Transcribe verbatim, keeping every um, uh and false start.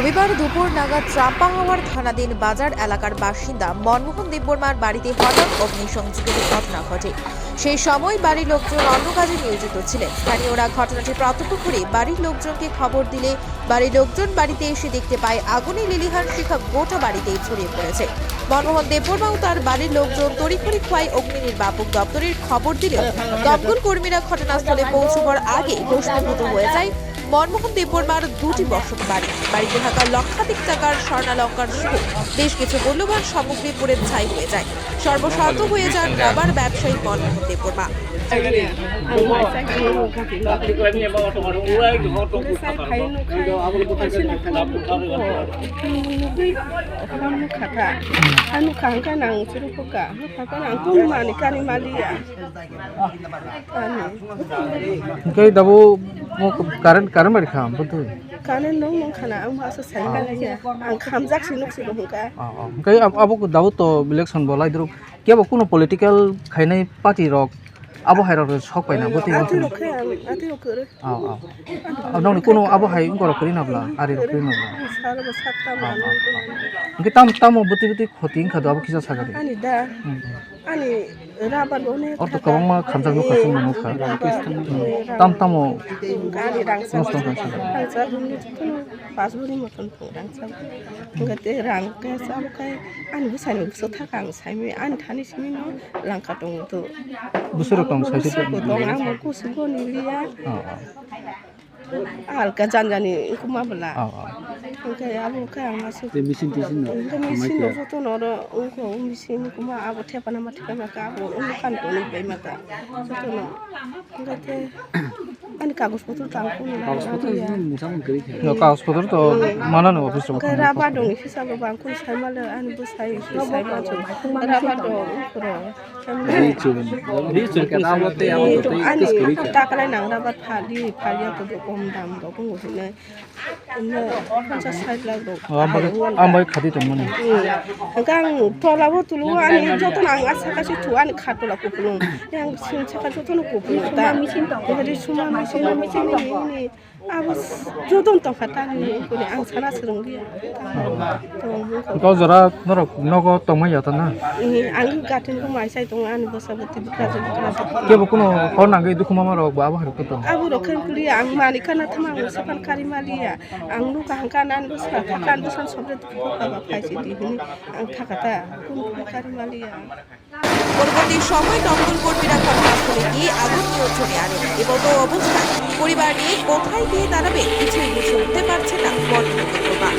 রবিবার দুপুর নাগাদ চাম্পাহাওয়ার থানাধীন বাজার এলাকার বাসিন্দা মনমোহন দেববর্মার বাড়িতে হঠাৎ অগ্নিসংযোগের ঘটনা ঘটে। সেই সময় বাড়ির লোকজন অন্য কাজে নিয়োজিত ছিলেন। স্থানীয়রা ঘটনাটি প্রত্যক্ষ করে বাড়ির লোকজনকে খবর দিলে বাড়ির লোকজন বাড়িতে এসে দেখতে পায় আগুনে লেলিহান শিখা গোটা বাড়িতেই ছড়িয়ে পড়েছে। মনমোহন দেববর্মা ও তার বাড়ির লোকজন তড়িঘড়ি খোয়াই অগ্নি নির্বাপক দপ্তরের খবর দিলেও দমকল কর্মীরা ঘটনাস্থলে পৌঁছবার আগে ভস্মীভূত হয়ে যায় মনমোহন দেববর্মার দুটি বসত বাড়ি। বাড়িতে থাকা লক্ষাধিক টাকার স্বর্ণালংকার সহ বেশ কিছু মূল্যবান সামগ্রী পুড়ে ছাই হয়ে যায়। সর্বশান্ত হয়ে যান রাবার ব্যবসায়ী মনমোহন Debbarma. Hwnkhe dabo mo current, current bai kha, bwtwi? Current nung nung khana, ang bo asa sai mani ya. Ang khamjak si nuk si bo hwnkha. Oh, oh. Hwnkhe ab-, abo dabo to election bo lai duru. Kebo kuno political khainai party rok, abo hai rok sok paina, bwtwi? Ati rok khe, ang ati rok kwrwi. Oh, oh. Nokni kuno abo hai wngkorok kwrwi na bla, ari rok kwrwi na bla? Sal bo satta mano. Hwnkhe tam, tamo bwtwi bwtwi khoti wngkha do, abo kisa sakha di. Ani da. Hmm, hmm. Ani rabar bo onek. Ortho kwbangma khamjak nukha, chwng nukha. Rabar, hmm, rabar. Tam tamo. Ani rangchak. Nosto wngkha. Rangchak bumni jotono pas buri moton thung rangchak. Hwnkhe tei rang khe chabo khai ani bwsani bwswk thaka ang saimanya, ani thani simi no langka tongo to. Bwswk rok tong saisi. Bwswk bo tong, ang bo kusu goni liya. Oh, oh. Alka janjani kuma bwla. Oh, oh. Hwnkhe abo khe ang aswk. Tei machine tisin no? Hwnkhe machine no joto no oro wngkho, o machine kuma abo thepana ma thepana ka abo wngkha toni bai mata. Joto no. Hwnkhe tei ani kagoj potro tang kuni na. Kagoj potro ni mungsa mung kwrwi khe. No, kagoj potro to mana no office rok. Hwnkhe raba dong hisab bo ang kuni sai ma le ani bo sai sai ma. Raba dong kuro. Ri chun. Ri chun khe abo tei abo tei. Ani takalai nang raba phali phali ya ko om dam rok wng hinai. Ino phansa sait lakh rok. Oh, ang bai, ang bai khati tongmani. Hmm. Hwnkhe ang tola bo tulu ani jotono ang asa kaisa thu ani kha tola kupulung. Yang sing saka jotono kupulung ta. Hwnkhe suma machine, machine ni, ni. Abo jotono tongkha tani kuni ang sana swrwng liya. Tong hwnkha. Kau jora norok nogo tongmai ya ta na? Hmm, ang gatin ko mai sai tong ani bwsa bwtwi bwkha bwkha. Kebo kuno hor nangwi dukhu mama rok bo abo hai rok tong? Abo rok khe kuli ang mani kana thama ang sapan kari maliya. Ang nukha hangka nan bwsa, kan bwsa sobre kok ba phai si di hini ang thaka ta kun kun kari maliya. পরবর্তী সময় দমকল কর্মীরা ঘটনাস্থলে গিয়ে আগুন নিয়ন্ত্রণে আনেন। এমতো অবস্থায় পরিবার নিয়ে কোথায় গিয়ে দাঁড়াবে কিছুই বুঝে উঠতে পারছে না বর্তমান বাবা।